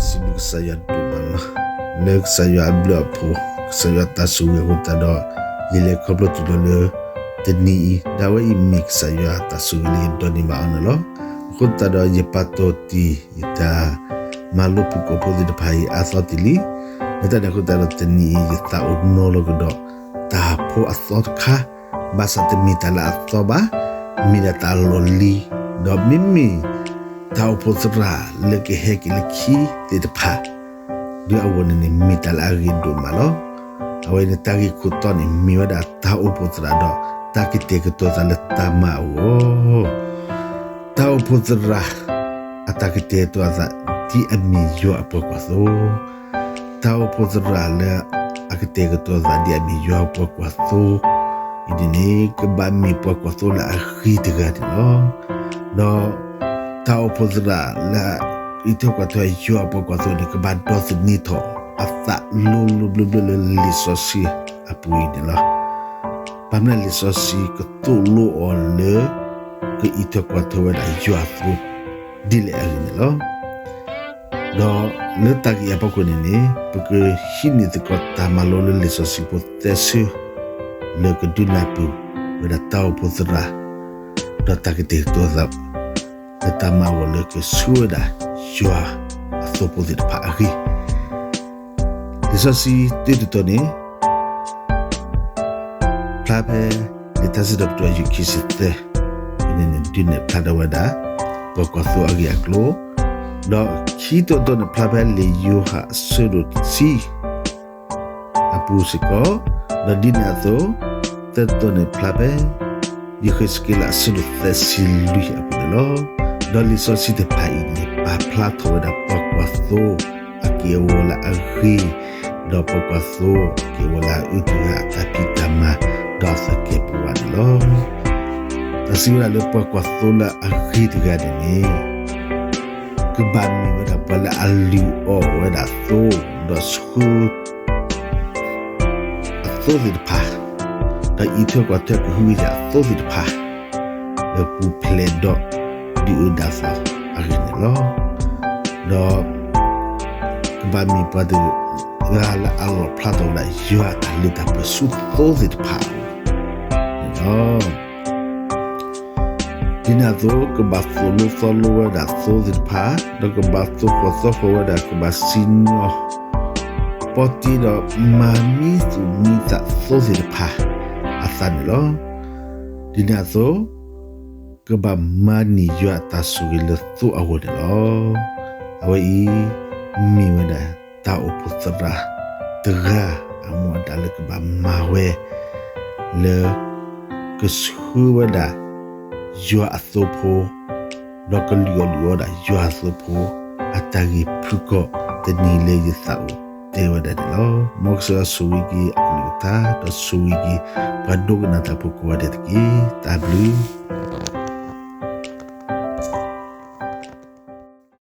စံးဘျုးကစၢ်ယွၤဒိၣ်မးလီၤ. လၢကစၢ်ယွၤအဘျုးအဖှိၣ်, ကစၢ်ယွၤတၢ်ဆိၣ်ဂ့ၤအဃိသတးဒီး, ယလဲၤခီဖျိတုၤလီၤလၢ တနံၤအံၤ, ဒၣ်ဝဲအံၤမ့ၢ်ကစၢ်ယွၤတၢ်ဆိၣ်ဂ့ၤလၢယဒိးန့ၢ်ဘၣ်အီၤန့ၣ်လီၤ. အဃိသတးဒီးယပာ်တီၢ်တ့ၢ် ယတၢ်မၤလိဖုၣ်ကိာ်ဖိသ့ၣ်တဖၣ်အံၤအါသီတ့ၢ်လံ. လၢတၢ်န့ၣ်အဃိသတးဒီးတနံၤအံၤ ယသးအိၣ်နီၤလီၤကဒီး တၢ်ဖိအသီတခါ, ဘၣ်ဆၣ်တမ့ၢ်တၢ်လၢအသီဘၣ်, မ့ၢ်ဒၣ်တၢ်လီၢ်လံၤ, ဒီးမ့မ့ၢ် တၢ်အိၣ်ဖှိၣ်သရၣ်လၢကဟဲက့ၤလၢခံသ့ၣ်တဖၣ် ဒ်အဂီၢ်န့ၣ်န့ၣ် မ့ၢ်တၢ်လၢအဂ့ၤဒိၣ်မးလီၤ. အဝဲန့ၣ်တၢ်ဂ့ၢ်ခိၣ်တီန့ၣ် မ့ၢ်ဝဲဒၣ်တၢ်အိၣ်ဖှိၣ်သရၣ်ဒီး တၢ်ကတဲာ်ကတီၤသးလၢတၢ်မၤအဂီၢ်, တၢ်အိၣ်ဖှိၣ်သရၣ် အတၢ်ကတဲာ်ကတီၤသး ဒ်အမ့ၢ်ယွၤအပှၤကွၢ်သိ, တၢ်အိၣ်ဖှိၣ်သရၣ်လၢ အကတဲာ်ကတီၤသးဒ်အမ့ၢ်ယွၤအပှၤကွၢ်သိ အံၤန့ၣ်န့ၣ် ကဘၣ်မ့ၢ်ပှၤကွၢ်သိလၢအဂ့ၤတဂၤန့ၣ်လီၤ. ဒီး တၢ်အိၣ်ဖှိၣ်သရၣ်လၢ အအံးထွဲကွၢ်ထွဲယွၤအပှၤကွၢ်သိန့ၣ် ကဘၣ်ဒိးသန့ၤထီၣ်အသးလိၤလိၤဘျၢဘျၢလၢလံာ်စီဆှံအပူၤအံၤန့ၣ်လီၤ. ဘၣ်မနုၤလံာ်စီဆှံကသိၣ်လိအီၤလၢ ကအံးထွဲကွၢ်ထွဲဝဲဒၣ်ယွၤအသိ ဒ်လဲၣ်အဂ့ၢ်န့ၣ်လီၤ. ဒီးလၢတၢ်ဂ့ၢ်အဖီခိၣ်န့ၣ်န့ၣ် ပကဟံးန့ၢ်သကိးတၢ်မၤလိလၢလံာ်စီဆှံဖိသၢဆၢ လၢကဒုးနၢ်ပၢၢ်ဝဲဒၣ်တၢ်အိၣ်ဖှိၣ်သရၣ် ဒီးတၢ်ကတဲာ်ကတီၤသး လၢတၢ်မၤအဂီၢ်လၢကဆှၢဝဲဒၣ် ယွၤအသိဖိသ့ၣ်တဖၣ်အဂ့ၢ် လံာ်စီဆှံတၢတတီၤန့ၣ် ဖျါဖဲ လံာ်ထါစံးထီၣ်ပတြၢၤ အယုၢ်ခံဆံသၢ အံၤန့ၣ်န့ၣ် ဒုးနဲၣ်ဖျါထီၣ်ဝဲဒၣ် ပှၤကွၢ်သိအဂ့ၢ်အကျိၤ, ဒီးခံတီတီန့ၣ် ဖျါဖဲလံာ်ယိၤဟၣ်အဆၢဒိၣ်တဆံ အပူၤစ့ၢ်ကီး, ဒီးဒ်န့ၣ်အသိး သၢတီတီန့ၣ်ဖျါဖဲ ယဃ့းစက့လးအဆၢဒိၣ်သၢဆံလွံၢ်အပူၤန့ၣ်လီၤ. ဒီးလံာ်စီဆှံတဖၣ်အံၤန့ၣ် ပာ်ဖျါထီၣ်ဝဲဒၣ်ပှၤကွၢ်သိအက့ၢ်အဂီၤလၢအဂ့ၤ, ဒီးပှၤကွၢ်သိအက့ၢ်အဂီၤလၢအအုၣ်က့ၤအတၢ်ဖံးတၢ်မၤ ဒီးအသးကဲပဝးန့ၣ်လီၤ. တၢ်စံးဝဲဒၣ်လၢပှၤကွၢ်သိလၢအဂ့ၤတဂၤန့ၣ်န့ၣ် ကဘၣ်မ့ၢ်ဝဲဒၣ်ပှၤလၢအလုၢ်အီၣ်ဝဲဒၣ်သိ ဒီးဆှၢ အသိသ့ၣ်တဖၣ်, ဒီးအံးထွဲကွၢ်ထွဲကဟုကယာ်အသိသ့ၣ်တဖၣ် လၢပူၤဖျဲးဒီးဒုးအုၣ်ဒၣ်သးအဂ့ၢ်န့ၣ်လီၤ. ဒီး ကဘၣ်မ့ၢ်ပှၤတဂၤလၢအလီၣ်ဖျါထီၣ်ဝဲဒၣ်ယွၤအတၢ်လၢတၢ်ပှဲၤဆူသိသ့ၣ်တဖၣ်အအိၣ်န့ၣ်လီၤ. ဒ်န့ၣ်အသိး ကဘၣ်သိၣ်လိသီလိဝဲဒၣ်သိသ့ၣ်တဖၣ်, ဒီးကဘၣ်သိၣ်ဃီၣ်သီဃီၣ်ဝဲဒၣ် ကဘၣ်စံၣ်ညီၣ် ပီတ့ဒီးမၤမံသူၣ်မံသးသိသ့ၣ်တဖၣ်အသးန့ၣ်လီၤ. ဒ်န့ၣ်အသိး ကဘၣ်မၤန့ၢ်ယွၤအတၢ်ဆိၣ်ဂ့ၤလၢသိအဂီၢ်န့ၣ်လီၤ. အဝဲအံၤ မ့ၢ်ဝဲဒၣ်တၢ်အိၣ်ဖှိၣ်သရၣ်တဂၤ အမူအဒါလၢကဘၣ်မၤဝဲ လၢ ကဆှၢဝဲဒၣ် ယွၤအသိဖိ, ဒီးကလုၢ်အီၣ်လုၢ်အီဒၣ်ယွၤအသိဖိ အတၢ်ဂ့ၢ်ဖုၣ်ကိာ်တနံၤလၢယသးအိၣ်တဲဝဲဒၣ်န့ၣ်လီၤ. မ်ကစၢ်ယွၤဆိၣ်ဂ့ၤက့ၤအကလုၢ်ကထါ ဒီးဆိၣ်ဂ့ၤက့ၤ ပှၤဒိကနၣ်တၢ်ဖိကိးဂၤဒဲးတက့ၢ်. တၢ်ဘျုး